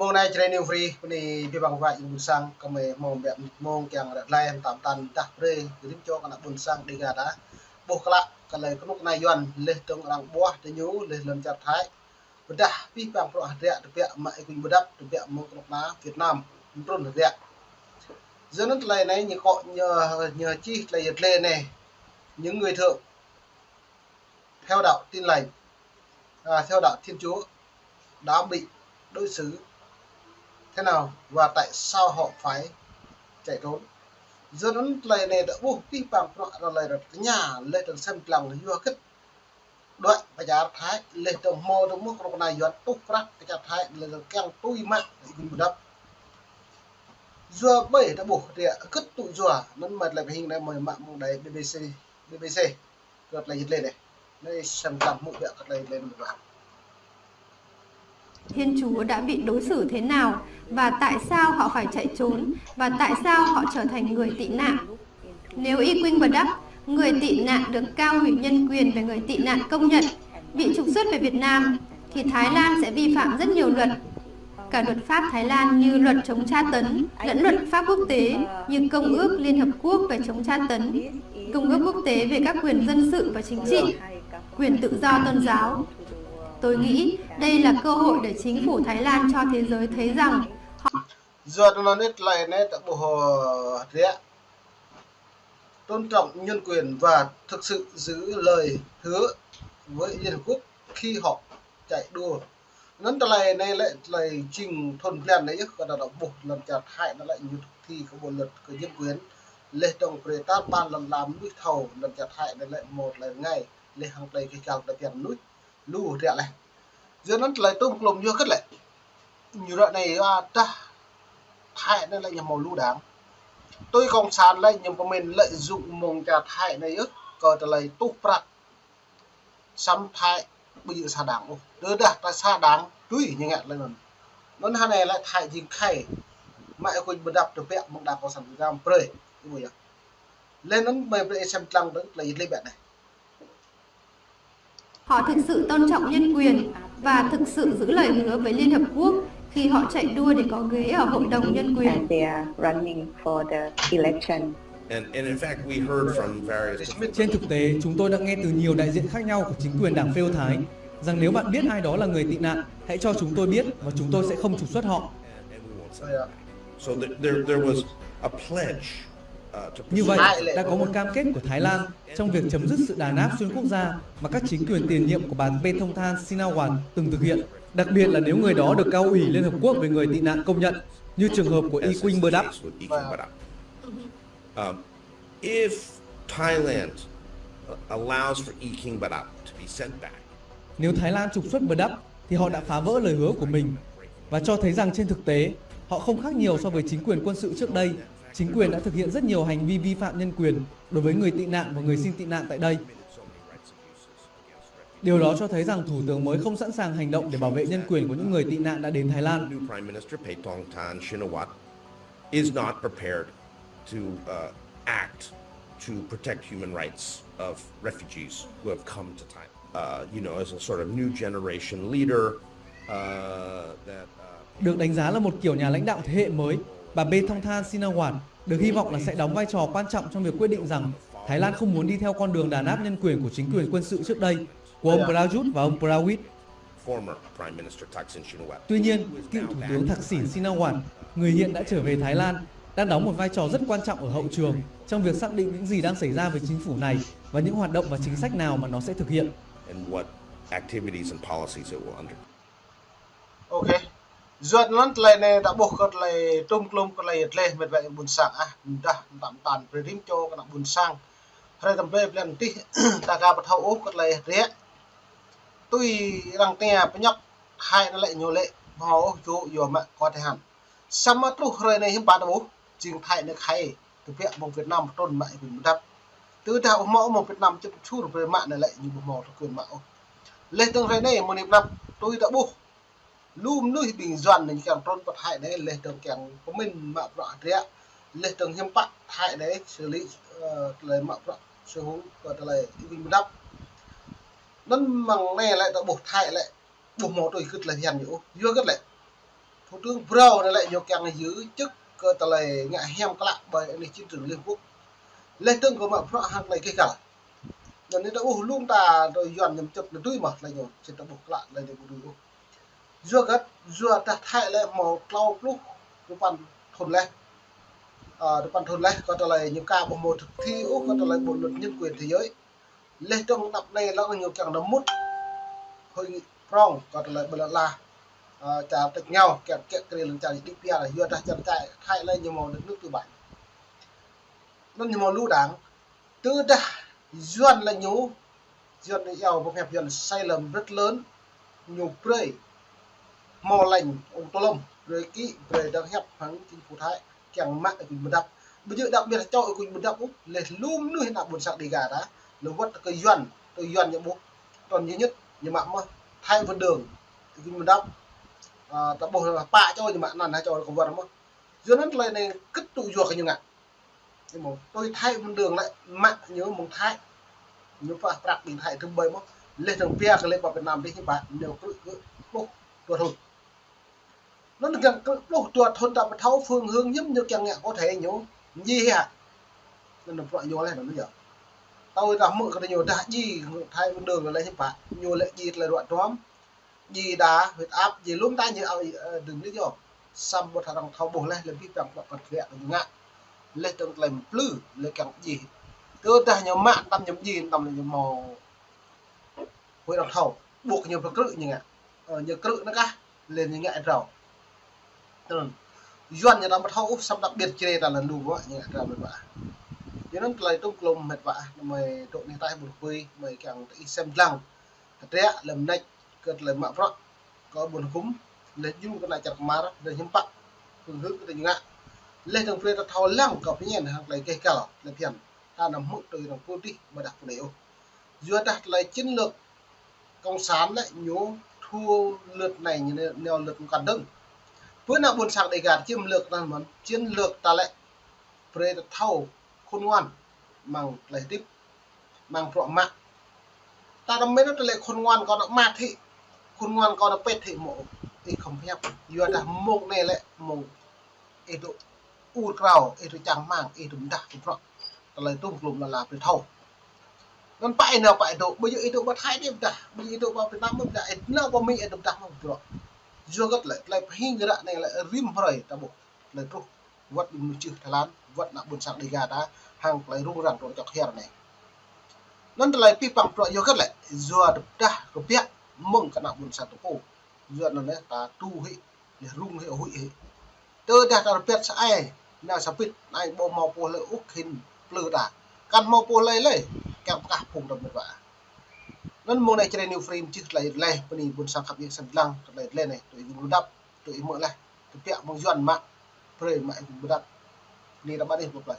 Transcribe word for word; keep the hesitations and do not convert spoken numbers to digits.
Mông anai Jrai New Free, bơni abih bang wa ƀing ƀuôn sang, kơmơi mông biă mông kiăng ră lĕ tam tăn dah brơi, rĭm čô kơ ană ƀuôn sang Dega ta. Ƀuh klă, kơ lĕ kơnuk kơna Yuan, leh dơ̆ng arăng ƀuah tơ ñu, leh lŏn čar Thái. Pơdah abih bang bruă hơdră tơbiă mă ikuñ pơdăp, tơbiă mơ̆ng kơnuk kơna Việt Nam, trŭn hơdră. Yua anŭn tơlơi anai ñu kŏ ñu, ñu čih tơlơi yơh tơlơi anai. Những người thượng theo đạo Tin Lành, à, theo đạo Thiên Chúa đã bị đối xử thế nào và tại sao họ phải chạy trốn. Yua anŭn tơlơi anai ta ƀuh abih bang bruă tơlơi ră tơña leh dơ̆ng sem lăng yua hơget đuaĭ pơ čar Thái leh dơ̆ng hmâo dơ̆ng mơ̆ kơnuk kơna Yuan tuh prăk pơ čar Thái leh dơ̆ng kiăng tui mă ikuñ pơdăp. Yua ƀơi ta ƀuh tơlơi hơget tŭ yua anŭn mă tơlơi pơhing anai mơ̆ mă mơ̆ng đài B B C, B B C. Kơ tơlơi yơh tơlơi anai. Anai sem lăng hmư̆ biă kơ tơlơi yơh tơlơi anai mơ̆. Thiên Chúa đã bị đối xử thế nào và tại sao họ phải chạy trốn và tại sao họ trở thành người tị nạn. Nếu ikuñ pơdăp, người tị nạn được Cao ủy Nhân quyền về người tị nạn công nhận, bị trục xuất về Việt Nam, thì Thái Lan sẽ vi phạm rất nhiều luật. Cả luật pháp Thái Lan như luật chống tra tấn, lẫn luật pháp quốc tế như Công ước Liên Hợp Quốc về chống tra tấn, Công ước quốc tế về các quyền dân sự và chính trị, quyền tự do tôn giáo. Tôi nghĩ đây là cơ hội để chính phủ Thái Lan cho thế giới thấy rằng họ Yua anŭn tơlơi anai ta ƀuh, ơ, ră. Tôn trọng nhân quyền và thực sự giữ lời hứa với Liên Hợp Quốc khi họ chạy đua. Anŭn tơlơi anai lĕ tơlơi jing thun blan anai yơh, kơ ta ƀuh lŏn čar Thái anai lĕ ñu thực thi kơ bộ luật kơ nhân quyền. Leh dơ̆ng brơi tar ƀar lŏn lam mơnuih thâo lŏn čar Thái anai lĕ hmâo tơlơi rơngai, leh hăng tơlơi kơjăp tơbiă mơnuih lu hơdră leh. Yua anŭn tơlơi tŭm klum yua hơget lĕ. Ñu ră anai yua dah Thái anai lĕ ñu hmâo lu đảng. Tui cộng sản lĕ ñu pơmĭn lợi dụng mơ̆ng čar Thái anai yơh, kơ tơlơi tuh prăk. Săm Thái ƀu djơ̆ sa đảng ôh. Tơdah ta sa đảng, tui ñu ngă tơlơi anŭn. Anŭn hơnai lĕ Thái jing khai. Mă ikuñ pơdăp tơbiă mơ̆ng đảng cộng sản Việt Nam brơi. Ih ƀuh yơh. Leh anŭn mơi brơi sem lăng dơ̆ng tơlơi yơh tơlơi biă anai. Họ thực sự tôn trọng nhân quyền và thực sự giữ lời hứa với Liên Hợp Quốc khi họ chạy đua để có ghế ở Hội đồng Nhân quyền. And they are running for the election. And, and in fact, we heard from various different Trên thực tế, chúng tôi đã nghe từ nhiều đại diện khác nhau của chính quyền đảng Pheu Thái rằng nếu bạn biết ai đó là người tị nạn, hãy cho chúng tôi biết và chúng tôi sẽ không trục xuất họ. So there, there, there was a pledge, uh, to Như vậy, pursue đã có một cam kết của Thái Lan trong việc chấm dứt sự đàn áp xuyên quốc gia mà các chính quyền tiền nhiệm của bà Paetongtarn Shinawatra từng thực hiện, đặc biệt là nếu người đó được Cao ủy Liên Hợp Quốc về người tị nạn công nhận, như trường hợp của Y Kuing Bơdăp. Um, if Thailand allows for Y Kuing Bơdăp to be sent back, Nếu Thái Lan trục xuất Bơdăp, thì họ đã phá vỡ lời hứa của mình và cho thấy rằng trên thực tế, họ không khác nhiều so với chính quyền quân sự trước đây. Chính quyền đã thực hiện rất nhiều hành vi vi phạm nhân quyền đối với người tị nạn và người xin tị nạn tại đây. Điều đó cho thấy rằng Thủ tướng mới không sẵn sàng hành động để bảo vệ nhân quyền của những người tị nạn đã đến Thái Lan. New Prime Minister Paetongtarn Shinawatra is not prepared to, uh, act to protect human rights of refugees who have come to Thailand. Uh, you know, as a sort of new generation leader, uh, that, uh, Được đánh giá là một kiểu nhà lãnh đạo thế hệ mới, bà Paetongtarn Shinawatra được hy vọng là sẽ đóng vai trò quan trọng trong việc quyết định rằng Thái Lan không muốn đi theo con đường đàn áp nhân quyền của chính quyền quân sự trước đây của ông Prayut và ông Prayut. Former Prime Minister Thaksin Shinawatra. Tuy nhiên, cựu Thủ tướng Thaksin Shinawatra, người hiện đã trở về Thái Lan, đang đóng một vai trò rất quan trọng ở hậu trường trong việc xác định những gì đang xảy ra với chính phủ này và những hoạt động và chính sách nào mà nó sẽ thực hiện. And what activities and policies it will undertake. Ok. Yua anŭn tơlơi anai ta ƀuh kơ tơlơi tŭm klum kơ tơlơi yơh tơlơi mĕt wa ƀuôn sang ah, dah tam tăn brơi rĭm čô kơ ană ƀuôn sang. Hrơi tơm brơi blan tih ta ka pơthâo ôh kơ tơlơi yơh tơlơi. Tui arăng tơña pơñŏk Thái anai lĕ ñu lĕ hmâo ôh čô yua mă kơ tơhan. Samơ̆ truh hrơi anai hiư̆m pă ta ƀuh, jing Thái anai khai tơbiă mơ̆ng Việt Nam trŭn mă ikuñ pơdăp. Tơdah ƀu hmâo mơ̆ng Việt Nam čŭp čur brơi mă anai lĕ ñu ƀu hmâo tơlơi kiăng mă ôh. Leh dơ̆ng hrơi anai mơ̆ng anai pơdăp tui ta ƀuh. Lu mơnuih ƀing Yuan anai kiăng trŭn pơ Thái anai leh dơ̆ng kiăng pơmĭn mă bruă hơdră. Leh dơ̆ng hiư̆m pă Thái anai xử lý, ơ, tơlơi mă bruă sơ hung kơ tơlơi ikuñ pơdăp. Anŭn mơ̆ng anai lĕ ta ƀuh Thái lĕ ƀu hmâo tui kơ tơlơi phiăn ñu ôh. Yua hơget lĕ. Thủ tướng Brown anai lĕ ñu kiăng giữ chức kơ tơlơi ngă hiam klă ƀơi anih chiến trường Liên Hợp Quốc. Leh dơ̆ng kơ mă bruă hăng tơlơi keh kăl. Anŭn anai ta ƀuh lŏm ta tơlơi Yuan ñăm čŭt anai tui mơ̆ tơlơi ñu, či ta ƀuh klă tơlơi anai ƀu tui ôh. Yua hơget, yua dah Thái lĕ hmâo klâo pluh duapăn thŭn leh. Ơ, duapăn thŭn leh kơ tơlơi ñu ka ƀu hmâo thực thi ôh kơ tơlơi bộ luật nhân quyền thế giới. Leh dơ̆ng tơnap anai lăng ñu kiăng nao mŭt hội nghị prong kơ tơlơi ƀơi lŏn ala, ơ, čar tĕk ngao kiăng kiăng kơ lŏn čar đĭ pia yua dah čar čai Thái lĕ ñu hmâo đất nước tư bản. Anŭn ñu hmâo lu đảng. Tơdah Yuan lĕ ñu, Yuan iâu pơhiăp Yuan sai lầm rất lớn, ñu brơi hmâo lĕ ông Tô Lâm brơi ký, brơi đăng hiăp hăng chính phủ Thái kiăng mă ƀing ƀu đăp. Ƀu djơ̆ đăp miêt čô ƀing ƀu đăp ôh, leh lŏm mơnuih ană ƀôn sang Đêga ta, leh wơ̆t kơ Yuan, tơ Yuan ñu ƀuh, tơl ñu ñĕt, ñu mă mơ̆ Thái Văn Đường, ƀing ƀu đăp, ơ, ta ƀuh pă čô ñu mă anăn, hai čô kơ wơ̆t mơ̆. Yua anŭn tơlơi anai kơt tŭ yua kơ ñu ngă. Ñu mơ̆, tui Thái Văn Đường lĕ mă ñu mơ̆ng Thái. Ñu pơprăp ƀing Thái tơm ƀơi mơ̆. Leh dơ̆ng pia kơ lĕ pơ Việt Nam dih ñu pă, ñu krư̆ kơ pluh dua thŭn. Anŭn kiăng krư̆ pluh dua thŭn ta ƀu thâo phương hướng hiưm ñu kiăng ngă có thể ñu. Ñu hia. Anŭn bruă ñu leh anŭn yơh. Tui ta hmư̆ kơ ñu dah djai Thái Văn Đường lĕ ñu pă, ñu lĕ djai tơlơi ruă duăm. Djai đa, huyết áp, djai lŏm ta ñu ao, ơ, đơ̆ng lý do. Samơ̆ ƀu thâo arăng thâo ƀuh leh, leh abih bang bruă pơkra kơ ñu ngă. Leh dơ̆ng tơlơi plư, leh kiăng djai. Tơdah ñu mă, tơm ñu djai, tơm lĕ ñu hmâo huĭ arăng thâo, ƀuh ñu pơkrư̆ ñu ngă. Ơ, ñu krư̆ anŭn kah, leh ñu ngă ih drao. Tơl Yuan ñu ta ƀu thâo ôh, samơ̆ ta ƀiă Jrai ta lĕ lu ƀuh, ñu ngă drao lĕ ƀă. Yua anŭn tơlơi tŭm klŏm mĕt wa, mơi dŏ anih ataih ƀun kơpui, mơi kiăng tơ ih sem lăng. Hơdră lĕ mơneč kơ tơlơi mă bruă kơ ƀôn hơkŭm, leh djru kơ ană čar kơmar, leh hiưm pă, phương hướng kơ tơlơi ñu ngă. Leh dơ̆ng brơi ta thâo lăng kơ pơñen hăng tơlơi keh kăl, tơlơi phiăn. Ta anăm hmư̆ tui arăng pơtih ƀôdah pơnai ôh. Yua dah tơlơi chiến lược cộng sản lĕ ñu thu lượt anai ñu nao, nao lượt mơkăn dơ̆ng. Pơ ană ƀôn sang Đêga ta chiến lược anŭn mơ̆n, chiến lược ta lĕ brơi ta thâo khôn ngoan amăng tơlơi hơdip, amăng bruă mă. Ta anăm mĭn tơlơi khôn ngoan kâo anăm mă thĭ, khôn ngoan kâo anăm pĕt thĭ mơ̆. Ih khŏm pơhiăp. Yua dah mông anai lĕ mông ih dŏ ur krao, ih dŏ čang rơmang, ih dŏ pơdah kơ bruă tơlơi tŭm klŏm lŏn ala brơi thâo. Anŭn pă ih nao pă ih dŏ, ƀu djơ̆ ih dŏ pơ Thái dih pơdah, ƀu djơ̆ ih dŏ pơ Việt Nam pơdah, ih nao pơ Mi ih dŏ pơdah mơ̆ bruă. Yua hơget lĕ tơlơi pơhing ră anai lĕ rĭm hrơi ta ƀuh tơlơi truh, wơ̆t ƀing mơnuih čư̆ Thái Lan, wơ̆t ană ƀôn sang Đêga ta, hăng tơlơi rŭng răng dŏ čŏk hiăr anai. Anŭn tơlơi abih bang bruă yua hơget lĕ, yua dŏ pơdah kơbiă mơ̆ng kơ ană ƀôn sang ta pô. Yua anŭn lĕ ta tŭ hĭ, leh rŭng hĭ, huĭ hĭ. Tơdah ta rơbat sa ai, nao sa bit, ai ƀu hmâo pô hlơi ôh khĭn plư ta. Kăn hmâo pô hlơi lơi, kiăng pơkah phung ta mĕt wa. Anŭn mông anai Jrai New Frame čih tơlơi leh, bơni ƀôn sang khăp yơh sem lăng, tơlơi leh anai, tui ih ƀu đăp, tui ih hmư̆ leh, kơbiă mơ̆ng Yuan mă, brơi mă ih ƀu đăp. Bơni ta ƀăn ih ƀu plơi.